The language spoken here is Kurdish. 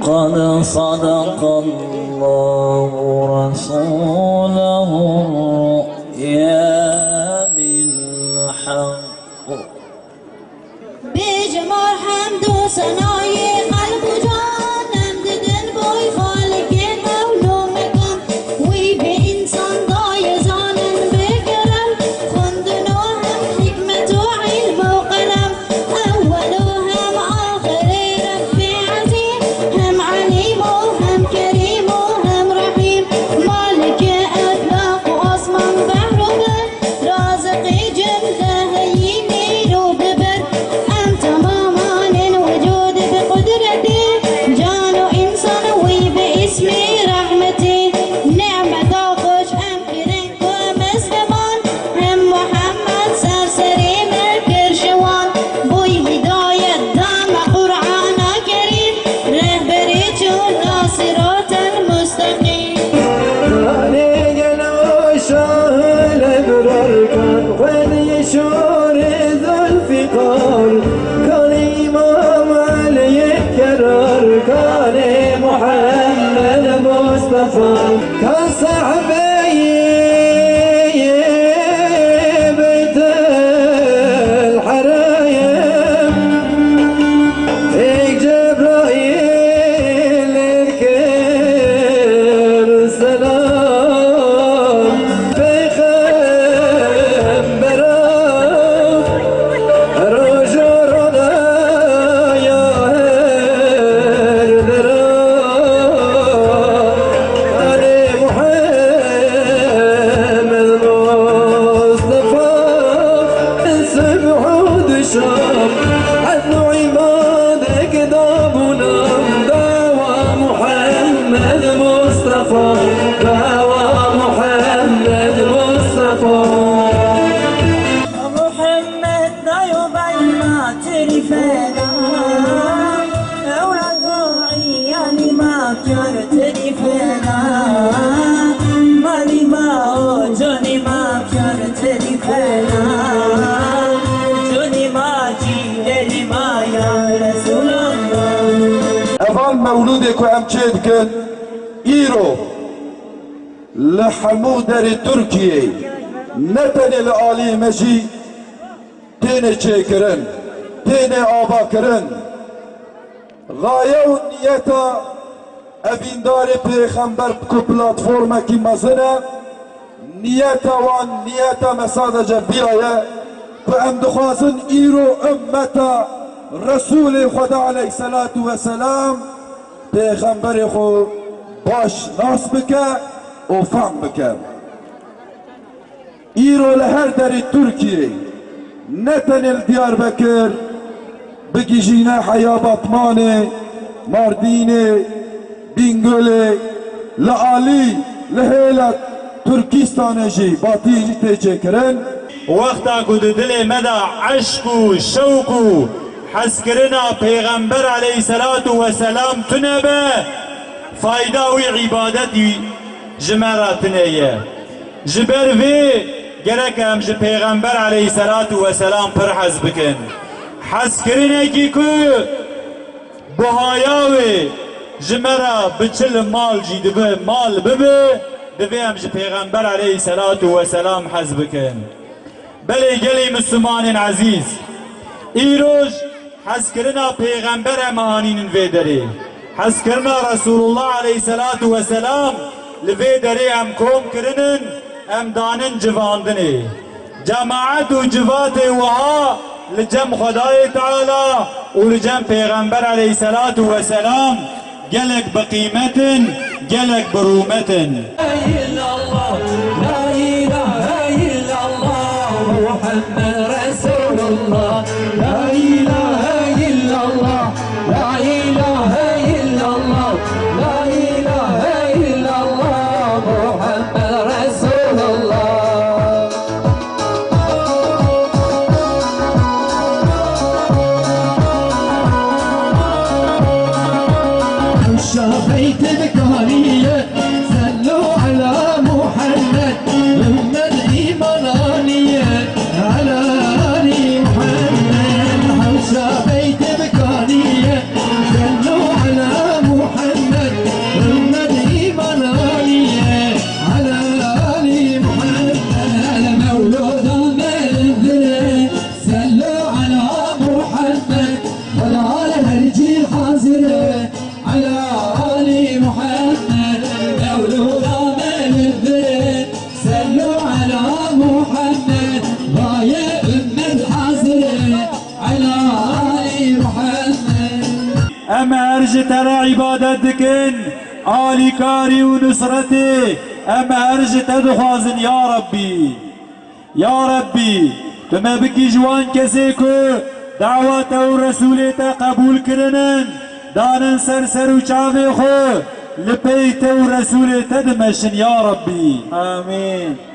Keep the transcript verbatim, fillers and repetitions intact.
قد صدق الله رسوله الرؤيا بالحق. Bêjimar hemd û senayê xelq û can em didin boy Xalikê mewlû mekan. Wî bi însan daye zanin bi kerem, xwendin û hem hikmet û îlm û qelem. Ewwel û hem axirê Rebbê Ezîz, hem Elîm û hem Kerîm û hem Rehîm. Malikê eflaq û asman behr û ber, raziqê cimde heyî mîr û biber. Em temamanên wicûd bi qudretê, can û însan wî bi îsmê rehmetê. Nîmeta xweş em kirin ku misliman, hem Muhammed ser serê me kir şiwan. Bûy hidayet da me Qur'ana Kerîm, rehberê çûna siratel musteqîm. Kanê gelo şahil ebrarkan, xwedî şûrê Zulfîqar. Kanê Îmam Eliyê kerar, kanê Muhammed Mustafa. Kan sehbeyê Beytel Herayim, êk Cebraîl kir selam. Peyxembera roj û rona ya her dera. Alê Muhammed Mustafa, sibh û dişam, ez û îbadek dabûnam, dawa Muhammed Mustafa, dawa Muhammed Mustafa. Muhammed dayo bayma terîfena, ew ya duî yanî ma piyar terîfena, malî ma o conî ma piyar terîfena, conî ma cî delî ma ya Resûlallah. Evan mewlûdê ku em çê dikin, îro li hemû derê Tirkiyeyê, ne tenê li aliyê me jî têne çêkirin, têne avakirin. Xaye û niyeta evîndarê pêxember ku platformekî mezin e, niyeta wan niyeta me sadece viya ye ku em dixwazin îro ummeta Resûlê Xweda aleyhisselatu vesselam pêxemberê xwe baş nas bike û fehm bike. Îro li her derê Tirkiyê, ne tenê li Diyarbekir, bigihîjîne heya Batmanê, Mardînê, Bîngolê, li alî, li hêla Tirkistanê jî batî jî tê çêkirin. Wexta ku di dilê me de eşq û şewq û hezkirina Pêxember aleyhisselatu vesselam tune be, fayda wî îbadetî ji me re tune ye. Ji ber vê gerek em ji Pêxember aleyhisselatu vesselam pir hez bikin. Hezkirinekî ku buhaya wê ji me re bi çil mal jî dibe, mal bibe, divê em ji Pêxember aleyhisselatu vesselam hez bikin. Belê gelê Mislimanên ezîz, îroj hezkirina Pêxember em anînin vê derê. Hezkirina Resûlullah aleyhisselatu vesselam li vê derê em kom kirinin, em danin civandinê. Cemaet û civatê wiha li cem Xwedayê Teala û li cem Pêxember aleyhisselatu vesselam gelek bi qîmet in, gelek bi rûmet in. إلا الله، لا إله إلا الله، محمد رسول الله. لا إله إلا الله، لا إله إلا الله، لا إله إلا الله، محمد رسول الله. Hewşa beyt bi kanî ye, sellu ala Muhammed, ummet îman anî ye, ala alî Muhammed. Hewşa beyt bi kanî ye, sellu ala Muhammed. Em her ji te re îbadet dikin, alîkarî û nusretê em her ji te dixwazin ya Rebbî. Ya Rebbî, tu me bikî ji wan kesê ku dawa te û Resûlê te qebûl kirinin, danin ser ser û çavê xwe, li pey te û Resûlê te dimeşin ya Rebbî. Amîn.